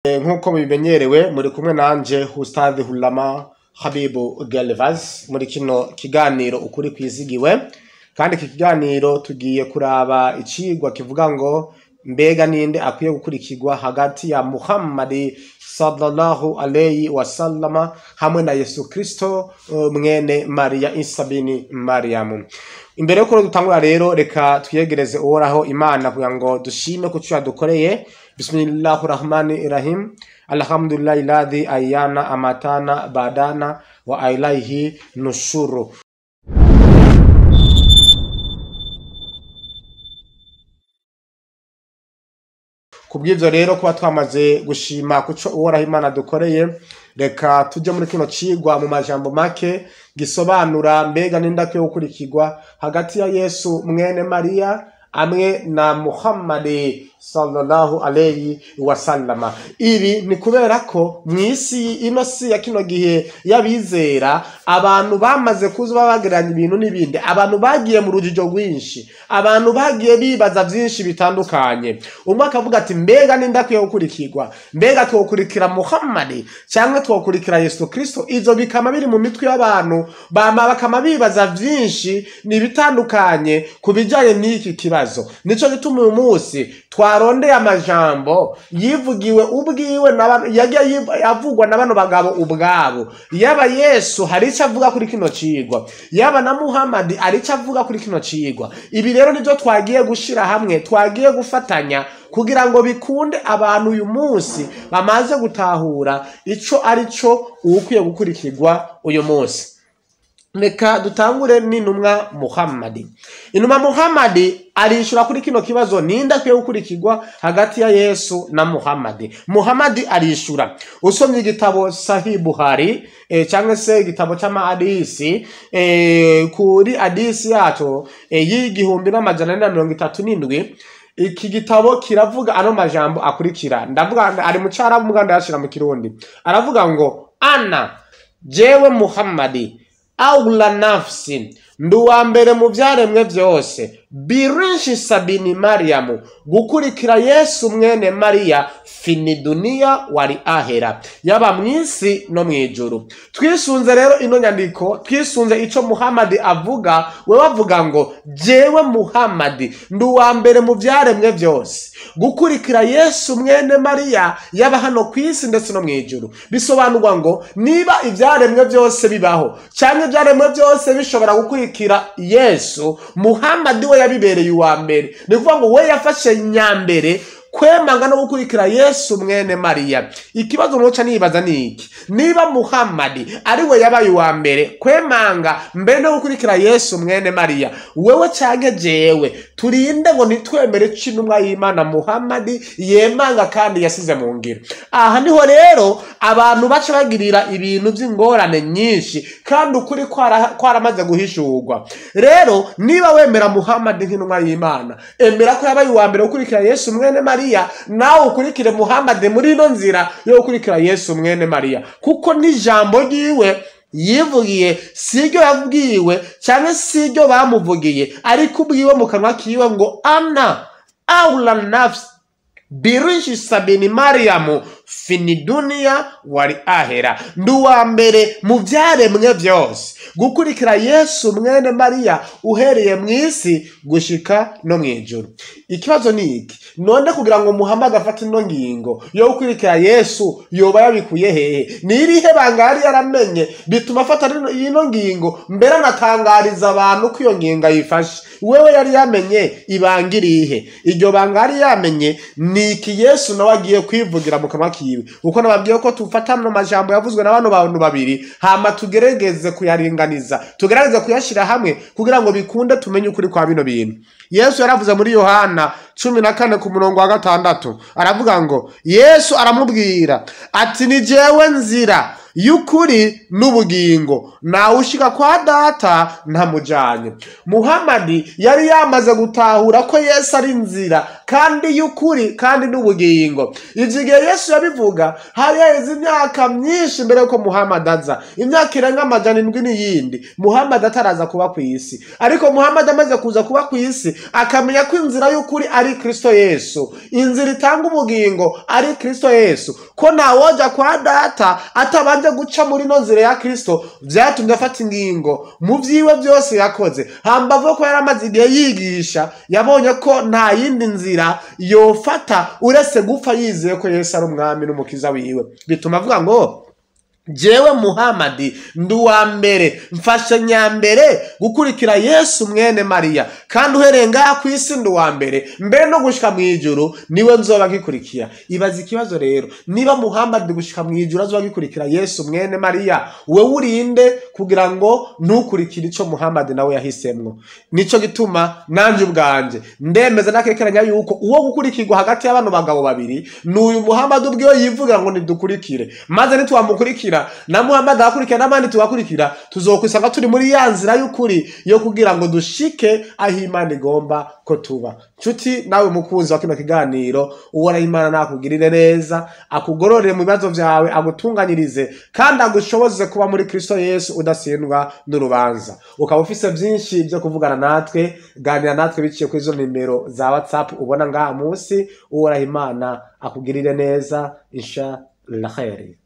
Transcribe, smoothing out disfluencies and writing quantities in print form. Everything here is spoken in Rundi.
Nk'uko mubimenyerewe, muri kumwe nanje Ustadhi Hulama Habibu Gelvas muri kino kiganiro Ukuri Kwizigiwe. Kandi iki kiganiro tugiye kuraba icigwa kivuga ngo: mbega ninde akwiye gukurikirwa hagati ya Muhammadi sallallahu alayhi wasallama hamwe na Yesu Kristo mwene Maria Isa bin Mariamu? Imbere yuko dutangura rero, reka twiyegereze Uhoraho Imana kugira ngo dushime ku cyo yadukoreye. Bismillahi rahmani rahim, alhamdulillahi ladhi ayana amatana badana wa ilaihi nushuru. Kubw'ivyo rero, kuba twamaze gushima kuco Uhoraho Imana dukoreye, reka tujye muri kino cigwa mu majambo make gisobanura: mbega ninde akwiye gukurikirwa hagati ya Yesu mwene Mariya amwe na Muhammadi sallallahu alayhi wasallama? Ibi ni kubera ko mw'isi ino si ya kino gihe y'abizera, abantu bamaze kuza babageranya ibintu n'ibindi, abantu bagiye mu rujijo rwinshi, abantu bagiye bibaza vyinshi bitandukanye. Umwe akavuga ati: mbega ninde akwiye gukurikirwa? Mbega twokurikira Muhammadi cyangwa twokurikira Yesu Kristo? Ivyo bikama biri mu mitwe y'abantu, bama bakama bibaza vyinshi n'ibitandukanye ku bijanye n'iki kibazo. Nico gituma uyu munsi twarondeye amajambo yivugiwe ubwiwe, yagiye avugwa na bano bagabo ubwabo. Yaba Yesu hari icyo avuga kuri kino cigwa, yaba na Muhammad hari icyo avuga kuri kino cigwa. Ibi rero nivyo twagiye gushira hamwe, twagiye gufatanya kugira ngo bikunde abantu uyu munsi bamaze gutahura ico ari cyo uwukwiye gukurikirwa uyu munsi. Reka dutangure n'intumwa Muhammadi. Intumwa Muhammadi arishura kuri kino kibazo: ninde akwiye gukurikirwa hagati ya Yesu na Muhammadi? Muhammadi arishura. Usomye igitabo Sahih Bukhari cyangwa se igitabo cy'amahadisi, kuri hadisi yaco y'1437, iki gitabo kiravuga ano majambo akurikira. Ndavuga ari mu Cyarabu, muganda ndayashira mu Kirundi. Aravuga ngo: ana, jewe Muhammadi, aula nafsin, ndi uwa mbere mu vyaremwe vyose, birinshi sabini Mariyamu, gukurikira Yesu mwene Mariya, fini duniya wari ahera, yaba mw'isi no mw'ijuru. Twisunze rero ino nyandiko, twisunze ico Muhammadi avuga, we avuga ngo: jewe Muhammadi ndi uwa mbere mu vyaremwe vyose gukurikira Yesu mwene Mariya, yaba hano kw'isi ndetse no mw'ijuru. Bisobanurwa ngo niba ivyaremwe byose bibaho cyangwa ivyaremwe byose bishobora gukurikira Yesu, Muhammadi we yabibereye uwa mbere. Ni ukuvuga ngo we yafashe nyambere kwemanga no gukurikira Yesu mwene Mariya. Ikibazo noca nibaza ni iki: niba Muhammadi ari we yabaye uwa mbere kwemanga mbere no gukurikira Yesu mwene Mariya, wewe canke jewe turinde ngo nitwemere c'intumwa y'Imana Muhammadi yemanga kandi yasize mu ngiro? Aha niho rero abantu baca bagirira ibintu vy'ingorane nyinshi, kandi ukuri kwaramaze guhishurwa. Rero niba wemera Muhammadi nk'intumwa y'Imana, emera ko yabaye uwa mbere gukurikira Yesu mwene Mariya, nawe ukurikire Muhammad muri ino nzira yo gukurikira Yesu mwene Mariya, kuko n'ijambo ryiwe yivugiye, siryo yabwiwe cyangwa siryo bamuvugiye, ariko ubwiwe mu kanwa kiwe ngo: ana aula nafsi birinshi sabini Mariyamu fini duniya wari ahera, ndi uwa mbere mu vyaremwe vyose gukurikira Yesu mwene Mariya, uhereye mw'isi gushika no mw'ijuru. Ikibazo ni iki: none kugira ngo Muhammad afate ino ngingo yo gukurikira Yesu, yoba yabikuye hehe? Ni irihe banga yari yaramenye bituma afata ino ngingo, mbere anatangariza abantu ko iyo ngingo ayifashe? Wewe yari yamenye ibanga irihe? Iryo banga yari yamenye ni iki Yesu nawe agiye kwivugira mu kanwa kiwe. Uko nababwiye ko tufata ano majambo yavuzwe na bano bantu babiri, hama tugerageze kuyaringaniza, tugerageze kuyashira hamwe kugira ngo bikunde tumenye ukuri kwa bino bintu. Yesu yaravuze muri Yohana 14 ku murongo wa 6, aravuga ngo: Yesu aramubwira ati: ni jewe nzira y'ukuri n'ubugingo, nawe ushika kwa Data ntamujanye. Muhammadi yari yamaze gutahura ko Yesu ari inzira. kandi y'ukuri kandi n'ubugingo. Ivyo igihe Yesu yabivuga hari haheze imyaka myinshi mbere yuko Muhammad aza, imyaka irenga 700 n'iyindi Muhammad ataraza kuba ku isi. Ariko Muhammad amaze kuza kuba ku isi akamenya ko inzira y'ukuri ari Kristo Yesu, inzira itanga ubugingo ari Kristo Yesu, ko ntawoja kwa data atabanje guca muri no nzira ya Kristo, vyatumye afata ingingo mu vyiwe byose yakoze. Hambavu ko yaramaze igihe yigisha, yabonye ko nta yindi nzira yofata uretse gupfa yizeye ko Yesu ari umwami n'umukiza wiwe. Bituma avuga ngo jewe Muhammad ndi uwa mbere, mfashe nyambere gukurikira Yesu mwene Mariya, kandi uhereye ngaha ku isi ndi uwa mbere, mbere no gushika mu ijuru niwe nzoba ngikurikira. Ibaza ikibazo rero, niba Muhammad gushika mu ijuru azoba agikurikira Yesu mwene Mariya, wewe urinde kugira ngo ntukurikire ico Muhammad nawe yahisemwo. Nico gituma nanje ubwanje ndemeza nakekeranya yuko uwo gukurikirwa hagati y'abano bagabo babiri ni uyu Muhammad ubwiwe yivuga ngo nidukurikire, maze nitwamukurikira na Muhammad akurikira n'abandi tubakurikira, tuzokwisanga turi muri ya nzira y'ukuri yo kugira ngo dushike aho Imana igomba ko tuba. Nshuti nawe mukunzi wa kino kiganiro, uhoraho Imana nakugirire neza, akugororere mu bibazo vyawe, agutunganyirize kandi agushoboze kuba muri Kristo Yesu udatsindwa n'urubanza. Ukaba ufise vyinshi vyo kuvugana natwe, ganira natwe biciye kuri izo nimero za WhatsApp ubona ngaha munsi. Uhoraho Imana akugirire neza, insha Allah khairi.